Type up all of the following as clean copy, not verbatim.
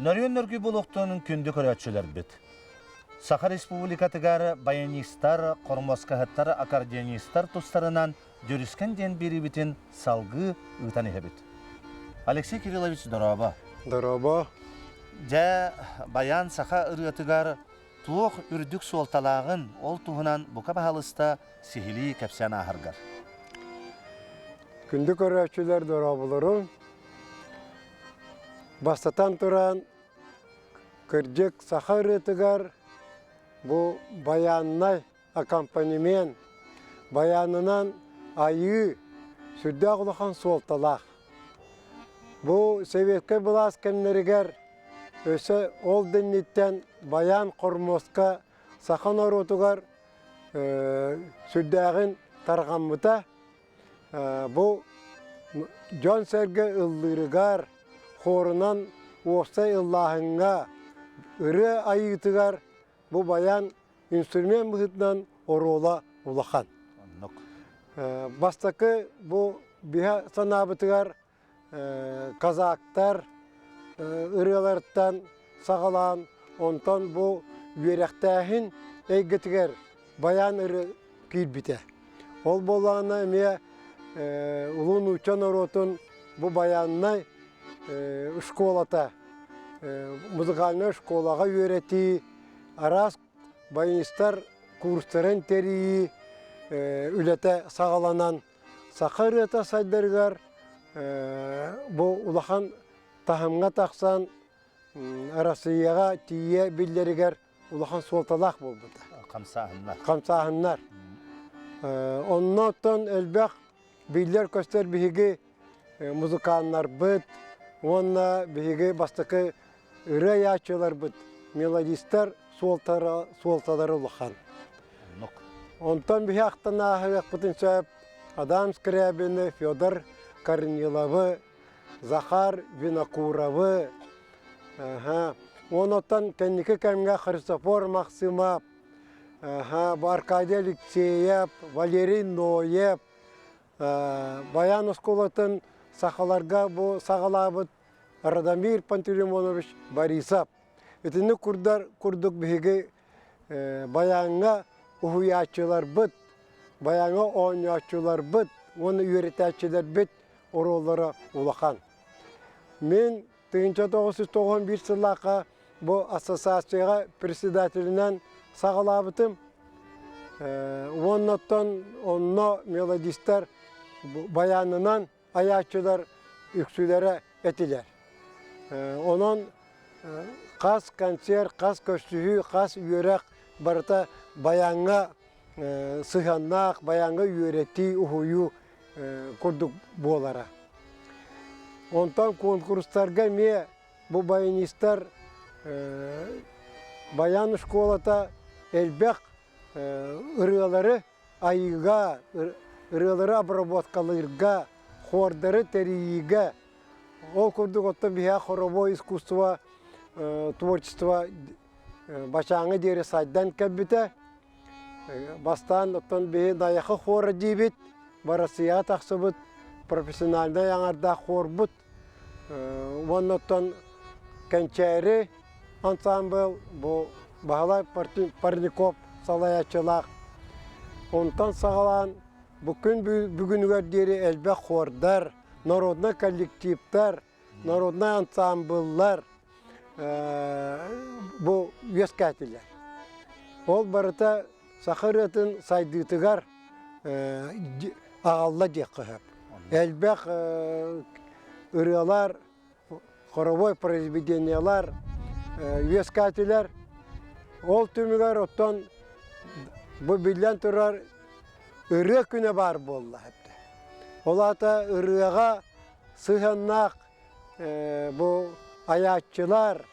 Нөрүөн нөргүй буолуохтун күндү көрөөччүлэрбит. Саха Республикатыгар баянистар, хормуоскаһыттар, аккордеонистар тустарынан Дьүрүскэн диэн биэриибитин салгыы ыытан иһэбит. Алексей Кириллович, дорообо. Дорообо. Дьэ, баян саха ырыатыгар туох үрдүк суолталааҕын, ол туһунан бука баһалыста сиһилии кэпсээн ааһаргар. Күндү көрөөччүлэр дорооболорун. Бастатан туран, кырдьык саха ырыатыгар бу баяннай аккомпанемент, баянынан айыы сүрдээх улахан суолталаах. Бу советскай былаас кэмнэригэр өссө ол да инниттэн баян хормуоска саха норуотугар сүрдээҕин тарҕаммыта. Бу дьон-сэргэ ыллыырыгар, хуорунан уопсай ыллааһыҥҥа, ырыа айыытыгар бу баян инструмент быһыытынан оруола улахан. Оннук. Бастакы бу биһа санаабытыгар казактар ырыаларыттан саҕалаан, онтон бу үөрэхтээһин эйгэтигэр баян ырыа киирбитэ. Ол буоллаҕына эмиэ улуу нуучча норуотун бу баяннай школата, музыкальнай школаҕа үөрэтии, араас баянистар курстарын тэрийии үлэтэ саҕаланан, саха ырыата сайдарыгар бу улахан таһымҥа тахсан Арассыыйаҕа тиийэ биллэригэр улахан суолталаах буолбута. Хамсааһыннар. Хамсааһыннар. Онно оттон элбэх биллэр-көстөр биһиги музыканнарбыт уонна биһиги бастакы ырыа айааччыларбыт, мелодистар суолтара, суолталара улахан. Онтон биһи ахтан ааһыахпытын сөп Адам Скрябины, Федор Корниловы, Захар Винокуровы, онтон кэнники кэмҥэ Христофор Максимов, Аркадий Алексеев, Валерий Ноев, Баян оскуолатын сахаларга бу саҕалаабыт Радомир Пантелеймонович Борисов. Итинник курдар курдук биһиги баяҥҥа уһуйааччыларбыт, баяҥҥа оонньооччуларбыт уонна үөрэтээччилэрбит оруоллара улахан. Мин 1991 сыллаахха бу ассоциацияҕа председателинэн саҕалаабытым. Уонна оттон онно мелодистар баянынан айааччылар үксүлэрэ этилэр. Онон хас концерт, хас көрсүһүү, хас үөрэх барыта баяҥҥа сыһыаннаах, баяҥҥа үөрэтии, уһуйуу курдук буолара. Онтон куонкурустарга эмиэ бу баянистар баян школата элбэх ырыалары айыыга, ырыалары обработкалыырга, хуордары тэрийиигэ, ол курдук оттон биһиэхэ хоровой искусство, творчество бачааҥҥа диэри сайдан кэлбитэ. Бастаан оттон биһи Найахы хуора диибит, Россияҕа тахсыбыт профессиональнай аҥардаах хуорбут. Уонна оттон Кэнчээри ансаамбыл бу Баһылай Парников салайааччылаах. Онтон саҕалаан бу күн бүгүнүгэр диэри элбэх хуордар, народнай коллективтар, народнай ансаамбыллар бу үөскээтилэр. Ол барыта саха ырыатын сайдыытыгар аҕалла диэххэ сөп. Элбэх ырыалар, хоровой произведениелар үөскээтилэр. Ол түмүгэр оттон бу биллэн турар ырыа күнэ баар буолла. Ол аата ырыаҕа сыһыаннаах бу айааччылар,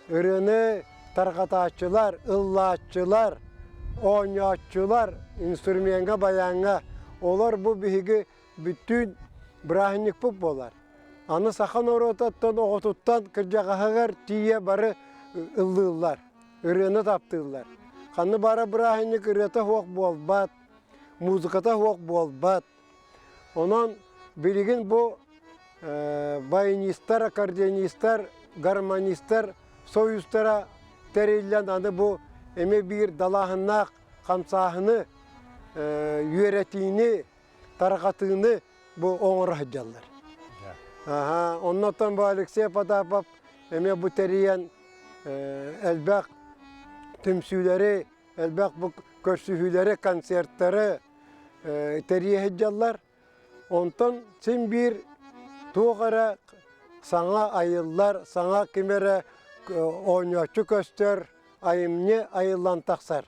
ырыаны тарҕатааччылар, ыллааччылар, оонньооччулар инструмеҥҥа, баяҥҥа олор бу биһиги бүттүүн бырааһынньыкпыт буолар. Аны саха норуотуттан оҕотуттан кырдьаҕаһыгар тиийэ бары ыллыыллар, ырыаны таптыыллар. Ханна бара бырааһынньык ырыата суох буолбат, музыката суох буолбат. Онон билигин бу баянистар, аккордеонистар. гармонистар союзтара тэриллэн аны бу эмиэ биир далааһыннаах хамсааһыны, үөрэтиини, тарҕатыыны бу оҥоро сылдьаллар. Аха, оннуттан бу Алексей Потапов эмиэ бу тэрийэн элбэх түмсүүлэри, элбэх бу көрсүһүүлэри, концерттары тэрийэ сылдьаллар. Онтон син биир туох эрэ саҥа айыллар, саҥа ким эрэ оонньооччу көстөр, айымньы айыллан тахсар.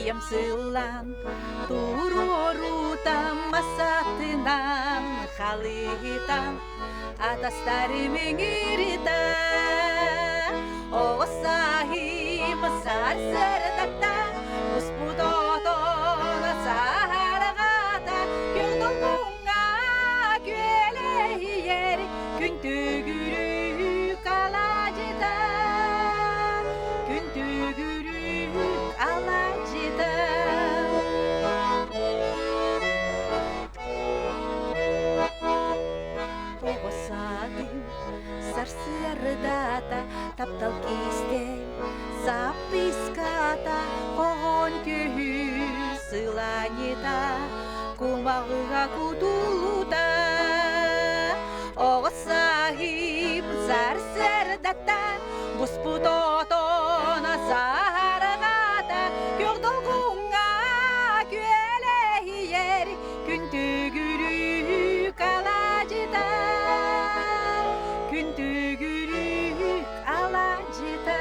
Ийэм сыллан туруорута масатынан халыытан атастарым ыҥырыта оҕо сааһым сарсыардата буспут отон саһарҕата күөх долгуҥҥа күөлэһийэр күн түгүрүк алаадьыта күн түгүрүк алаадьыта. Оҕо саадым сарсыардата таптал кистэл саппыската хоһоон түһүү сылаанньыта кумаҕыга кутулута оҕо сааһым сарсыардата буспут отон саһарҕата күөх долгуҥҥа күөлэһийэр күн түгүрүк алаадьыта күн түгүрүк алаадьыта.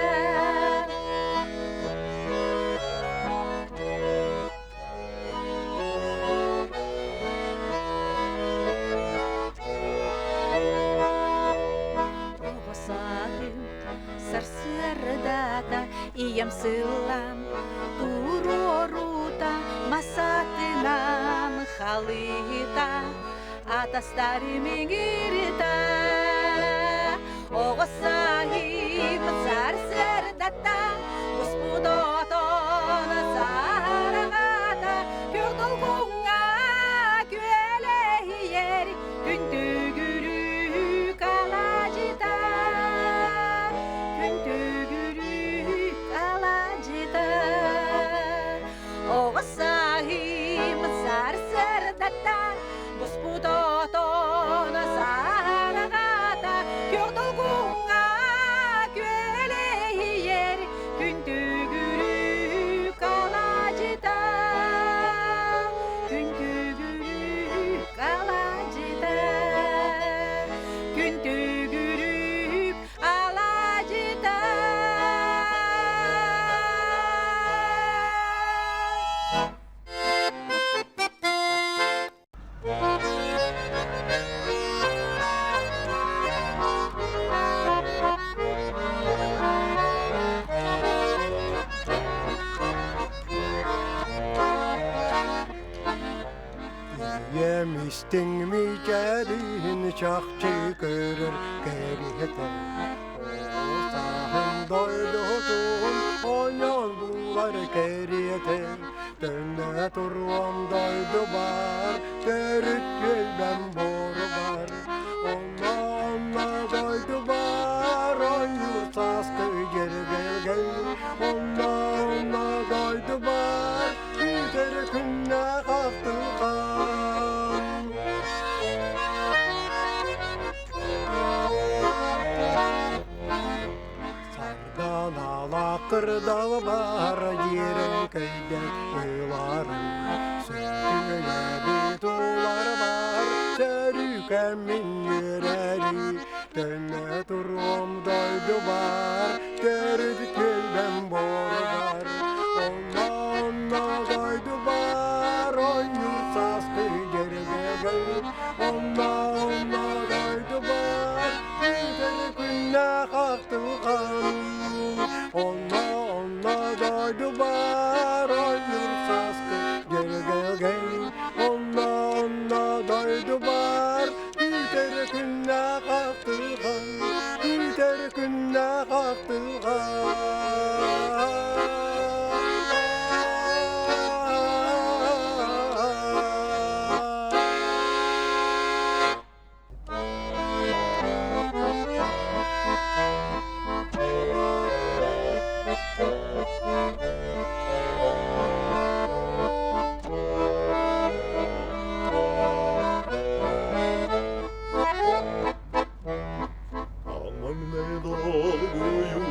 Оҕо сааһым сарсыардата ийэм сыллан туруорута масатынан халыыта атастарым ыҥырыта оҕо сааһым сарсыардата буспут отон саһарҕата күөх долгуҥҥа күөлэһийэр күн түгүрүк алаадьыта күн түгүрүк алаадьыта оҕо сааһым сарсыардата буспут отон саһарҕата күөх долгуҥҥа күөлэһийэр күн түгүрүк алаадьыта күн түгүрүк алаадьыта күн түгүрүк алаадьыта. Ийэм истиҥ мичээрин чахчы көрөр кэриэтэ Ол сааһын дойдутун оонньоон булар кэриэтэ Төннө туруом дойдубар төрүт түөлбэм буоругар Онно онно дойдубар ойуур сааскы дьэргэлгэн Онно онно дойдубар күүтэр күннээх ахтылҕан. Сарданалаах кырдал баар дьиэрэҥкэйдэр ыларым Сөтүөлэбит улар бар сөрүүкэммин үөрэри Төннө туруом дойдубар төрүт түөлбэм буоругар Онно онно дойдубар оонньуур сааскы дьэргэлгэн Онно онно дойдубар күүтэр күннээх ахтылҕан Онно онно дойдубар оонньуур сааскы дьэргэлгэн Онно онно дойдубар күүтэр күннээх ахтылҕан Күүтэр күннээх ахтылҕан. Аманнай долгую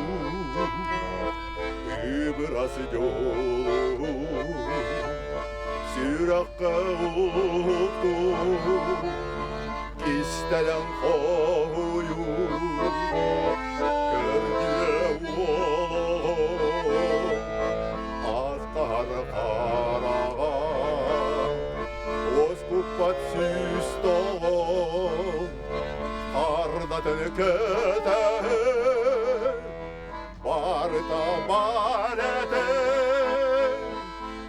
ыбырас дьолу сүрэххэ уктуу кистэлэҥ хоһуйу көрдүө уолу астар. Көтөр барыта бар этэ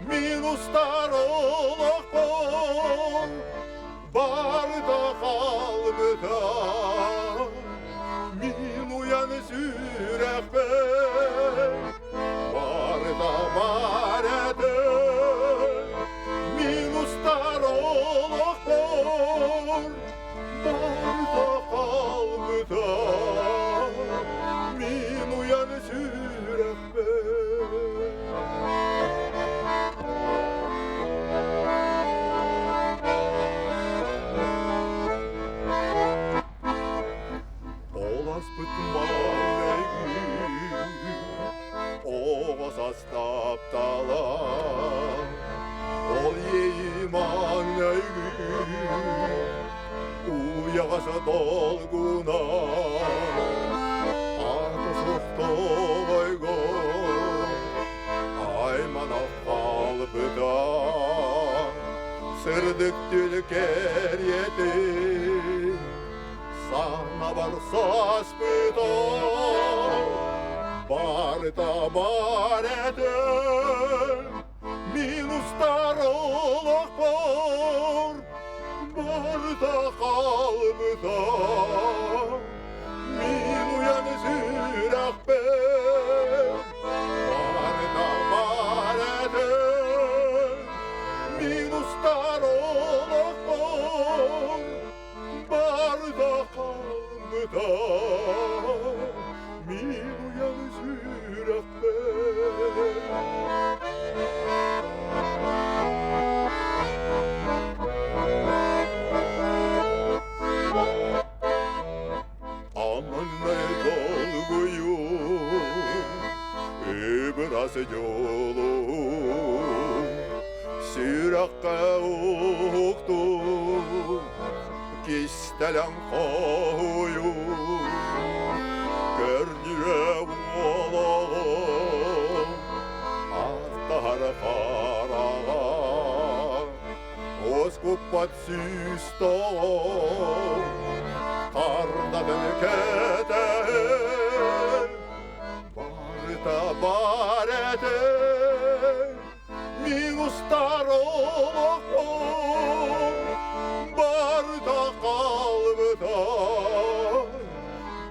мин устар олохпор барыта хаалбыта мин уйан сүрэхпэр барыта бар этэ мин устар олохпор барыта хаалбыта мин уйан сүрэхпэр. Оласпыт маҥнайгы оҕо састаптала Ол иэйии маҥнайгы уйаҕаса долгуна Аата суох тоҕойго аймана хаалбыта Сырдык түл кэриэтин Саҥабар саспыта барыта бар этэ мин устар олохпор барыта хаалбыта мин уйан сүрэхпэр барыта бар этэ мин устар олохпор барыта хаалбыта мин уйан сүрэхпэр. Аманнай долгуйуу, ыбырас дьолу, сүрэххэ уктуу, кистэлэҥ хоһуйуу, көрдүрэ уолоҕум, аттаһар хараҕа, Оскуппат сүүс тоҕо, хардатын кэтэһэр, барыта бар этэ, мин устар олохпор, барыта хаалбыта,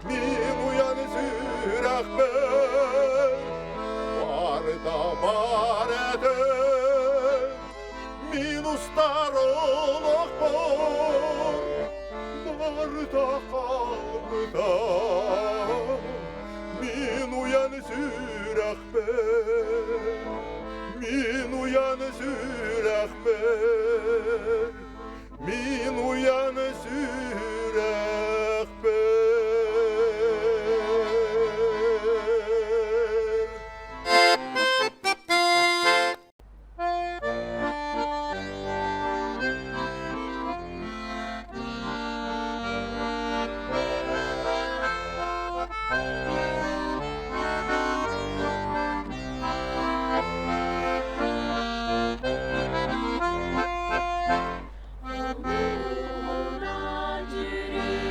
мин уйан сүрэхпэр, барыта бар этэ, мин устар олохпор барыта хаалбыта мин уйан сүрэхпэр мин уйан сүрэхпэр мин уйан сүрэхпэр. Хомуура дьүрү.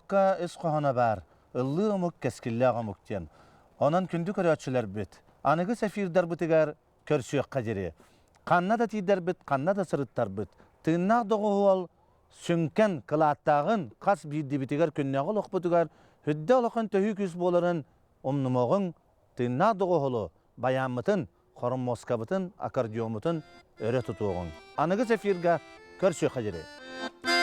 норуокка ис хоһооно баар, ыллыыр омук кэскиллээх омук диэн. Онон күндү көрөөччүлэрбит, аныгыс эфирдарбытыгар көрсүөххэ диэри. Ханна да тиийдэрбит, ханна да сырыттарбыт, тыыннаах доҕуһуол сүҥкэн кылааттааҕын хас биирдиибитигэр күннээҕи олохпутугар үрдэ улахан төһүү күүс буоларын умнумуоҕуҥ, тыыннаах доҕуһуолу байааммытын, хороммуоскабытын, аккордеоммутун өрө тутуоҕуҥ. Аныгыс эфирга көрсүөххэ диэри.